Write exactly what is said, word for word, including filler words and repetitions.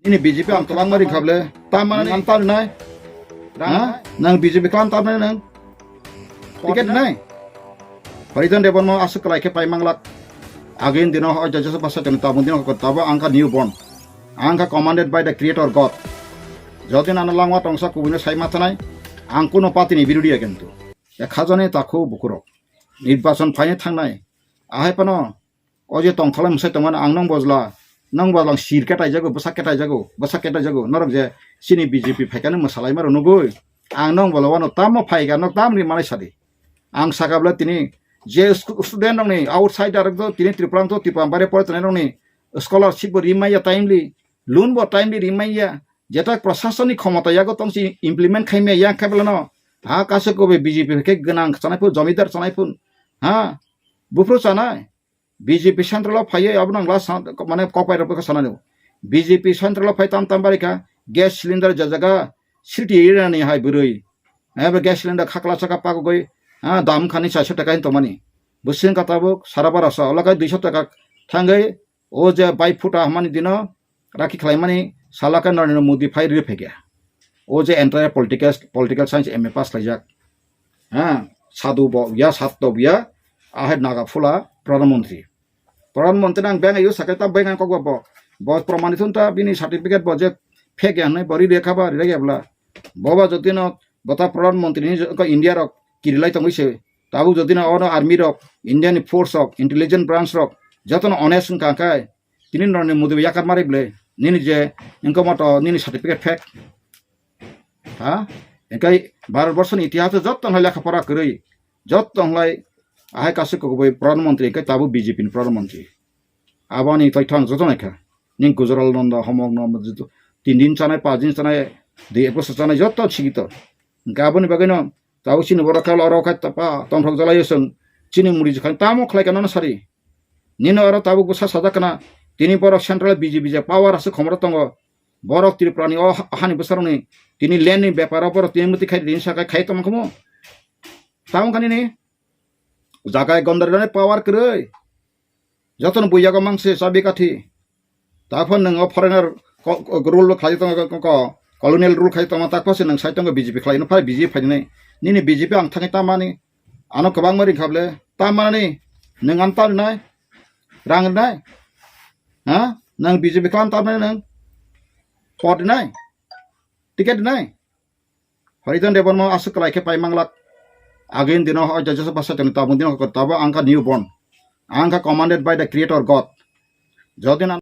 Nini B J P ang kwbangma ringkha ble. Tam manani ang tam rinai. Ha? Nang B J P klam tam rinai nang. Ticket rinai. Horizon Debbarma aswk kwlai khe pai manglak. Agini dino hoi Joseph Basa tini tabuk dino hoi tabo ang kha new born. Ang kha commanded by the creator God. Jodi nana langma tongsa kubui no sai ma thanai. Ang kuno party ni birodhi ya kintu. Ya khajani takhu bukurok. Nirbachon phaini thangnai. Ahai pano O je tongthoklai mwsai tongmani ang nong bojla, nong bojla sir ketaijago, bwsak ketaijago, bwsak ketaijago. Norok je chini B J P phaikani mwsalaima rok nugui. Ang nong bojla wano tamo phaika, nok tamni manai sadi. Ang saka bwle tini je sku-, student rokni, outsider rok do, tini Tripura to, Tripura bare pore tongnai rokni scholarship bo rimaiya timely, loan bo timely rimaiya, jeta prasasoni khomota yago tong si implement khaimaya yang khe bwle no. Ha kaisa kobe B J P khe gwnang chanai phun, jomidar chanai phun. Ha, buphuru chanai. B J P central o phaiwi abono ang last sa-, mane kokpai rok khe sanani. B J P central o phai tam tam barikha gas cylinder ja jaga sriti rinani hai bwrwi. Abo gas cylinder khakla saka pagogoi, ah, dam khani chaisho taka hin tongmani. Bwswng ka tabuk sara bara sa olakai duisho taka thangwi o je bai phuta hamani dino rakhi khlaimani salaka Narendra Modi phai rwi phaikha. O je entire political, political science M A pass khlaijak. Ha, sadhu bo ya, satto bo ya, ahai naga phula Pradhan Mantri. Pradhan Mantri nang beng ayu sakhe ta beng ang kokba bo. Bo promanithun ta bini certificate bo je fake ya hinwi bo ri rekha ba ri rekha bla. Bo ba jotino bo ta Pradhan Mantri ni ko India rok kirilai tongwi se. Tabuk jotino ono army rok, Indian force rok, intelligence branch rok jotono honest wngkha khe tini norni Modi bo yakar mari bwle. Nini je wngkha moto nini certificate fake. Ha? Engkai Bharat borso ni itihas o jotto hai lekha pora kwrwi, jotto hai ahai kasu kokboi Pradhan Mantri, engkai tabuk B J P ni Pradhan Mantri. Aboni toitho ang joto naikha. Ning Gujral nondo, homok nondo, joto tin din chanai, pas din chanai, dui episode chanai, jotto sikito. Engkai aboni bagwino tabuk chini borok khe oro khai tapa tongthok jalai chwng chini muri jikhan tamo khlai kana sari. Nini oro tabuk bwsa sajak kana, tini borok central B J P je power aswk khomoro tongo. Borok Tripura ni o ha-, hani bwsarok ni tini land ni bepar o borok tini mwtwi khai tini sakai khai tongma khumu. Tamo kani ni jagai gondari rani power kwrwi. Jotono buiyago mangse chabi kathi. Taphor nwng o foreigner ko-, ko-, rule khlai tongo ko-, ko-, colonial rule khlai tongo taphor se nwng sai tongo B J P khlai no phai B J P phai nai. Nini B J P ang thangwi tamani. Ano kwbangma ringkha bwle. Tam manani nwng ano tam rinai? Rang rinai? Ha? Nwng B J P klam tam rinai nwng? Pot rinai? Ticket rinai? Horizon Debbarma aswk kwlai khe pai manglak. Agini dino hoi Joseph Basa tini tabuk dino hoi tabo ang kha new born. Ang kha commanded by the creator God. Jodi na